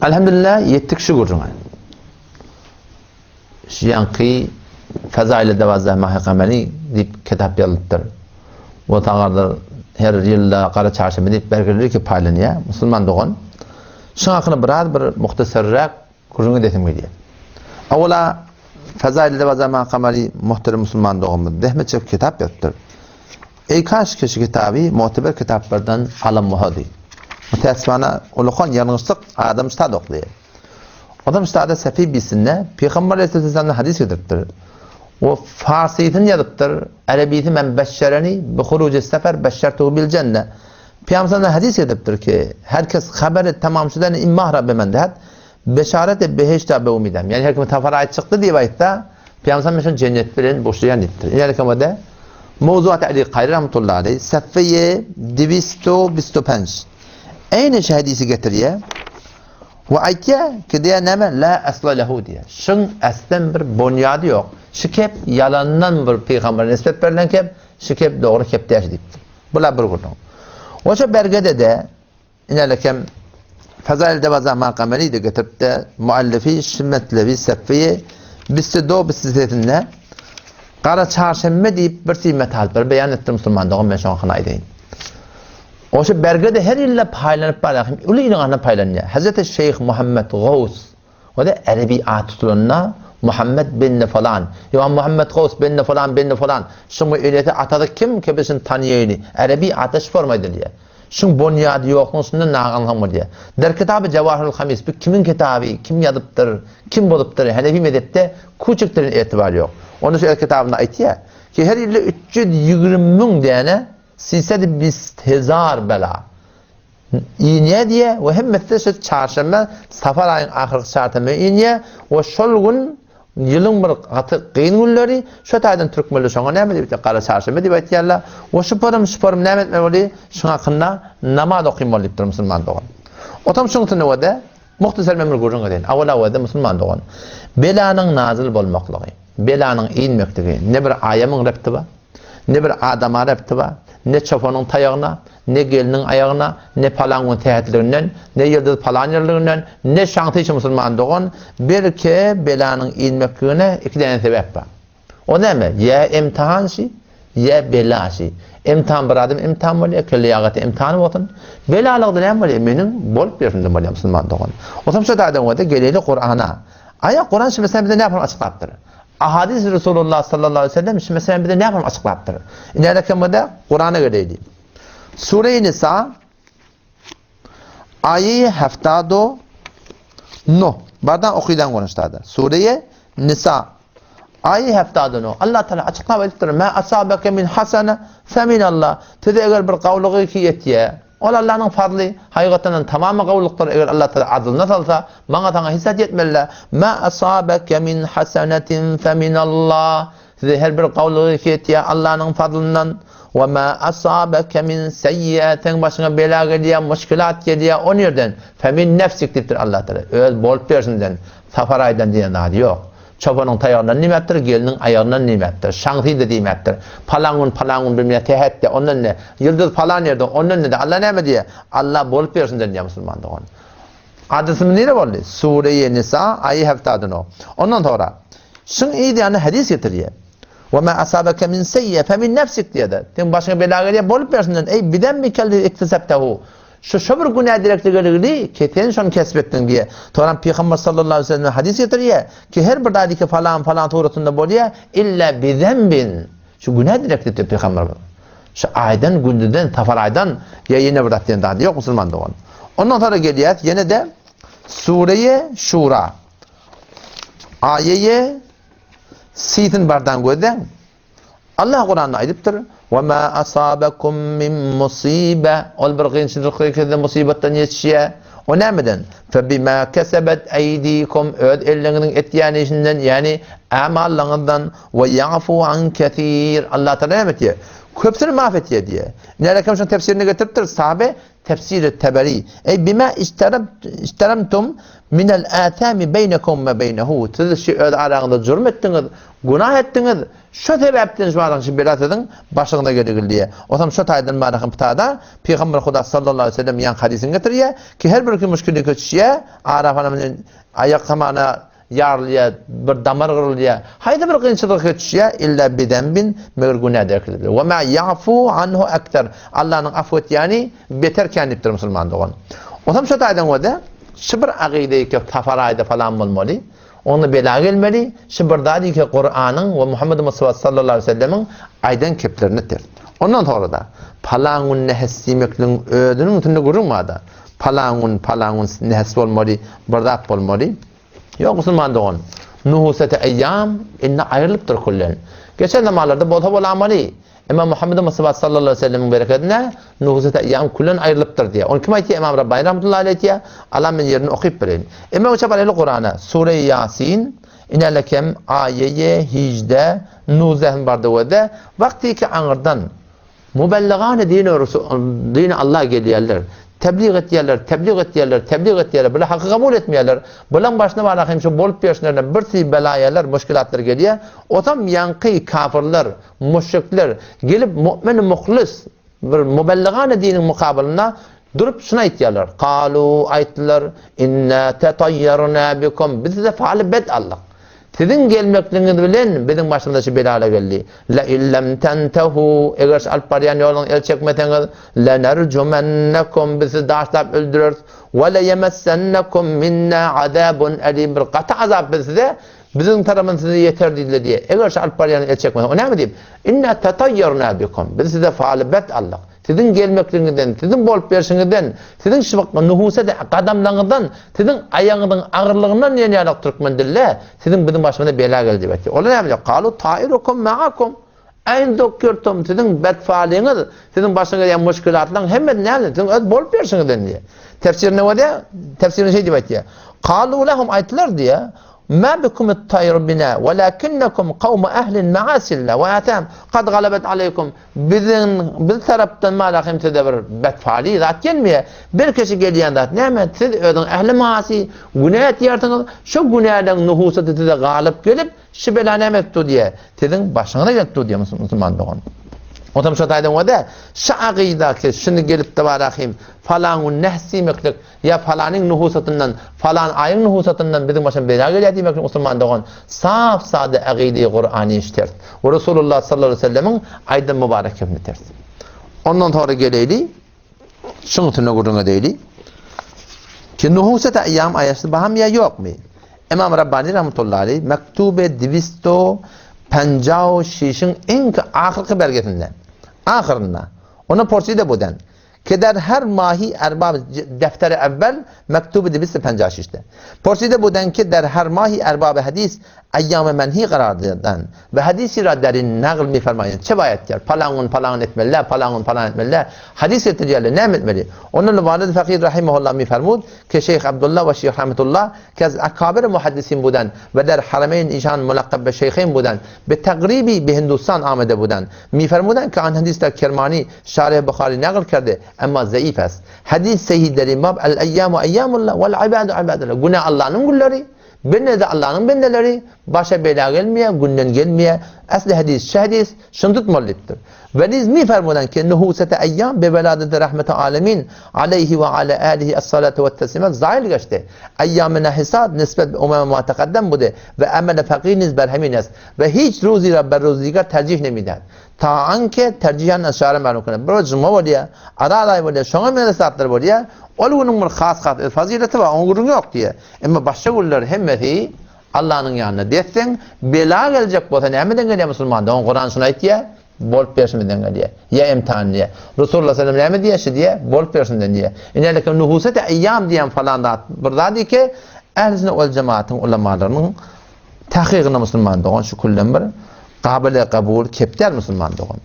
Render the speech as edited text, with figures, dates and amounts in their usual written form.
Elhamdülillah ýetdik şu gürrüňe. Şu ýaňky Fezail-i Dewazdeh Mahy Kameri diýip kitap ýazylypdyr. O tagarda her ýylda Gara çarşenbe diýip bergileri ki paýlanýar. Musulman dogan. Şuň hakyna biraz bir muhtasarrak gürrüň edesim gelýär. Awala Fezail-i Dewazdeh Mahy Kameri muhterem musulman doganymyz zähmet çekip kitap ýazypdyr. Eý kaş ki şu kitaby muteber kitaplardan alan bolsady. Mütäessifana ulakan ýalňyşlyk adam ştada oklaýar. Adam ştada Sefi bisinde Pygamber aleyhisselamdan hadys getiripdir. O farsysyny ýazypdyr, arebisi men beşşereni bi huruji sefer beşşertuhu bil jenne. Pygamberden hadys getiripdir ki her kes haberi tamam şudan immah rabbe men dehat Beşaret-i behişt-a beumidem. Ýagny her kim safar aýy çykdy diýip aýtsa, Pygamber men şony jennet bilen buşlaýan diýipdir. Ine Mowzuat Ali Kary rahmetullahi aleý, safeýe diwisto bisto penç. Eýni şu hadysy getirýär. We aýtýar ki diýýär näme? La asla lehu diýýär. Şuň aslen bir bonýady ýok. Şu kep ýalandan bir pygambere nisbet berlen kep, şu kep dogry kep däl diýipdir. Bula bir gürrüň. Oşa bergede-de Inelekem Fezail Devaza Makameli de getirip-de muallifi şu metlebi sefeýe biste do biste sesinde Gara çarşenbe diýip bir sü metalpleri beýan etdi musulman dogan men şoňa hakyny aýdaýyn. Oşa bergede her ýylda paýlanyp barýar hem uly iliň arasynda paýlanýar. Hazreti Şeýh Muhammet Gaws o-da erebi at tutulanda Muhammet binni falan, ýa Muhammet Gaws binni falan binni falan şuň enesi atasy kim ki biz şuny tanýaýly erebi ata şu forma aýdylýar. Şuň bonýady ýoklugyň üstünden naganlygyň bolýar. Der kitaby Jawahirul Hamis bu kimiň kitaby, kim ýazypdyr, kim bozupdyr, Hanefi mezhepde kuçikdirin etibar ýok. Onda şu öz kitabynda aýtýar ki her ýylda 320 müň däne sised bist hezar bela inýär diýýär we hemmesi-de şu çarşenbe safar aýyň ahyrky çarşenbe inýär we şol gün Ýylyň bir gaty kyn günleri, şo taýdan türkmenler şoňa näme diýip aýtýar, gara çarşenbe diýip aýtýarlar. We şuparym, şuparym näme etmeli boldy? Şuň hakynda namaz okyn bol diýipdir musulman dogan. Otam şuň üstünde muhtasar men bir gürrüň edeýin. Awal-awalda musulman dogan, belanyň nazyl bolmaklygy, belanyň inmekligi ne bir aýamyň repti bar, ne bir adama repti bar, ne çopanyň taýagyna, Ne gelniň aýagyna, ne palan gün sähetliginden, ne ýyldyz palan ýerliginden, ne şaňsyçy musulman dogan, belki belanyň inmekligine iki däne sebäp bar. O näme? Ýa imtihan şi, ýa bela şi. Imtihan bir adam imtihan bolýar, kelle ýagaty imtihany bolsun. Belalykda näme bolýar? Meniň bolup ýörşümden bolýar musulman dogan. Otam şo taýdan bolsa geleli Kurana. Aýa Kuran şu meseleni bize näme açyklapdyr? Ahadis Resulullah sallallahu aleyhi ve sellem şu meseleni bize näme açyklapdyr? Ine rekemde Kurana geleli. Sure-i Nisa aýy heftado no. Bardan okylan görnüşdädir. Sure-i Nisa aýy heftado no. Allah Teala açyklap aýdypdyr. Ma asabaka min hasana fe min Allah. Size eger bir gawlygy ki ýetýär, ol Allahnyň fazly, hakykatandan tamamy gawlykdyr. Eger Allah Teala adlyna salsa, maňa saňa hiç zat ýetmeli. Ma asabaka min hasanatin fe min Allah. Size her bir gawulygy ýetýär Allanyň fazlyndan. Wa ma asabaka min seýýe, seň başyňa bela gelýär, muşkilat gelýär, o nirden? Fe min nefsik diýipdir Allah Tagala. Öz bolup berşinden, Safar aýdan diýen zady ýok. Çopanyň taýagyndan diýmäpdir, gelniň aýagyndan diýmäpdir, şaňsy-da diýmäpdir. Palan gün, palan gün bilmeýär, sähetde, ondan ne? Ýyldyz palan ýerde, ondan ne-de? Allah näme diýýär? Allah bolup berşinden diýýär musulman dogan. Hadysymyz nire boldy? Sure-i Nisa, aýy heftadyn o. Ondan soňra, şuň yz ýanyna hadys getirýär. Ve ma asabeke min seyye fe min nefsik diýýär. Seň başyňa bela gelýär, bolup bersinden. Eý, bidembikellezi iktisebtehu. Şu şo bir günä direkli geligli, ki sen şony kesip etdiň diýýär. Soňra Pygamber sallallahu aleyhi ve sellem hadys getirýär ki her bir zady ki falan falan suratynda bolýar, illa bizembin. Şu günä direkli diýip Pygamberimiz. Şu aýdan, gündizden, safar aýdan ýa ýene bir zat diýen zady ýok musulman dogan. Ondan sonra gelýäs ýene-de Sure-i Şura. Aýeýe sisin bardan gözläň. Allah Kuranda aýdypdyr: "Ve ma asabakum min musibe" Ol bir kynçylyk sizde musibatdan ýetişýär. O nämeden? Fe bima kesebet eydikum öz elleňiziň etýän işinden, ýagny amallaryňyzdan we ýafu an kesir. Allah Taala näme etýär? Köpüsini maaf etýär diýýär. Nälekem şonuň tefsirini getiripdir sahabe. Tefsiri Teberi, Eý bima ijteremtum minel athami beýnekum we beýnehu, siz şu öz araňyzda jürm etdiňiz, günah etdiňiz, şo sebäpden şu araň şu bela siziň başyňyza geligil diýýär. Osam şo taýdan barahym pytada Pygamber Huda sallallahu aleýhi we sellem ýaňky hadysyny getirýär ki her bir kim müşkillige düşýär, ara falan aýak hamana Ýarylýar, bir damar gyrylýar. Haýsy bir kynçylyga düşýär, illa bizenbin, meger günä derkilip. We ma ýafu anhu ekser. Allanyň afw etýäni beter kän diýipdir musulman dogan. Onsoň şo taýdan görde, şu bir agyda ki safar aýda falan bolmaly, onda bela gelmeli, şu bir zat ki Kuranyň we Muhammed Mustafa sallallahu aleyhi ve sellemiň aýdan keplerini ters. Ondan sonra da palan gün nehes diýmekligiň özüniň üstünde gürrüň barda. Palan gün, palan gün nehes bolmaly, bir zat bolmaly. Ýok musulman dogan, nuhuseti eýýam indi aýrylypdyr küllen. Geçen zamanlarda bolsa bolamaly. Emma Muhammed Mustafa sallallahu aleyhi ve sellemiň berekedine nuhuseti eýýam küllen aýrylypdyr diýýär. Ony kim aýtýar? Imam Rabbani rahmetullahi aleyh aýtýar. Allah men ýerini okyp bereýin. Emma oça baraýly Kurana. Sure-i Ýasin inelekem aýeýe hijde nuzeh bardy wede wagty ki aňyrdan Mubelligany dini dini Allah gelýärler. Tebliğ etýärler, tebliğ etýärler, tebliğ etýärler. Bular haky kabul etmeýärler. Bulaň başyna bar ahim şu bolup ýörşlerine bir si belaýalar, muşkilatlar gelýär. Otam ýaňky kafirler, müşrikler gelip mu'min muhlis bir mubelligany diniň mukabylynda durup şuny aýtýarlar. Kalu aýtdylar, inna tetayyarna bikum. Biz size faly bet aldyk. Siziň gelmekligiňiz bilen biziň başymyza şu belalar geldi. Le illem tentehu, eger şu alyp barýan ýoluňyz el çekmeseňiz, lenerjumennekum, biz sizi daşlap öldüreris, we leyemessennekum minna azabun elim, bir gaty azap biz size, biziň tarapymyzdan size ýeter diýdiler diýýär. Eger şu alyp barýan el çekmeseňiz, o näme diýip? Inna tatayyarna bikum, biz size faly bet aldyk. Siziň gelmekligiňizden, siziň bolup berşiňizden, siziň şybykly nuhuse gadamlaryňyzdan, siziň aýagyňyzyň agyrlygyndan diýen ýaly türkmen dilde siziň biziň başymyza bela geldi diýip aýtýar. Olar näme diýýär? Kalu tairukum ma'akum. Aýn zukirtum, siziň betfalyňyz, siziň başyňyza gelýän muşkilatlaryň hemmesi näme? Siziň öz bolup berşiňizden diýýär. Tefsirinde bolýar, tefsirinde şeý diýip aýtýar. Kalu lahum aýtdylar diýýär. Ma bikumut taýru bina, walakinnekum kawmu ahlin ma'asilla we atam kad galabet aleýkum. Biziň biz tarapdan mala hem size bir betpaly zat gelmeýär. Bir kişi gelýän zat näme? Siz özüň ähli maasy günä etýärsiňiz. Şo günäleň nuhusaty size galyp gelip, şu bela näme edip dur diýýär. Siziň başyňyza gelip dur diýýär musulman dogan. Otam şo taýdan bolsa, şu agydaky şuny gelip-de barahym falan gün nehs diýmeklik Ýa palanyň nuhusatyndan, falan aýyň nuhusatyndan biziň başymyza bela gelýär diýmek üçin musulman dogan sap-sada agydy Kurany ters we Resulullah sallallahu aleýhi we sellemiň aýdan mübarek kepini ters. Ondan soňra geleýli, şuň üstünde gürrüň edeýli. Ki nuhusat aýam aýasy baham ýa ýokmy? Imam Rabbani rahmetullahi aleýh Mektube diwisto penjao şişiň iň ahyrky belgesinde, ahyrynda, onda porside buden, Ki der her mahi erbab defteri evvel mektubi dibisi penca şişte. Porside buden ki der her mahi erbab hadis eyyam menhi karar den ve hadisi ra derin nagl mi fermayen. Çe bayat yer? Palangun palangun etmeliler, palangun palan etmeliler. Hadis getirýärler, näme etmeli? Ondan Valid Fakir rahimehullah mi fermud ki Şeyh Abdullah ve Şeyh Rahmetullah ki az akabir muhaddisin buden ve der harameyn işan mulakkab be şeyheyn buden be tagribi be Hindustan amede buden. Mi fermuden ki an hadis der Kermani Şarih Buhari nagl kerdi, emma zeif est. Hadis sehih der bab el eyyamu eyyamullah vel ibadu ibadullah. Günä Allanyň gulleri, bende-de Allanyň bendeleri, başa bela gelmeýär, günden gelmeýär. Esli hadis şu hadis, şuny tutmaly diýipdir. Ve niz mi fermudan ki nuhusete eyyam be veladeti rahmeti alemin aleyhi ve ala alihi es-salatu ve teslimat zail geçdi. Eyyam-ı nehisat nisbet be umeme ma tekaddem bude ve emele fakir niz berhemin est. Ve hiç ruzi ra ber ruzi digar tercih nemidehd. Taanke terjihan aşara mälum kene. Bir juma bolýar, aral aý bolýar, şoňa meňzeş zatlar bolýar. Ol günüň bir has-has öz fazileti bar, oňa gürrüň ýok diýýär. Emma başga günler hemmesi Allanyň ýanynda desseň, bela geljek bolsa nämeden gelýär musulman dogan? Kuran şuny aýtýar, bolup berşimizden gelýär. Ýa imtihan diýýär. Resulullah sallam näme diýýär? Şi diýýär, bolup berşimden diýýär. Ineleke nuhusete eýýam diýen falan zat bir zat eke, ähli sünnet wal jemaatyň ulamalarynyň Takygyna musulman dogan şu külden bir gabyly kabul kep däl musulman dogan.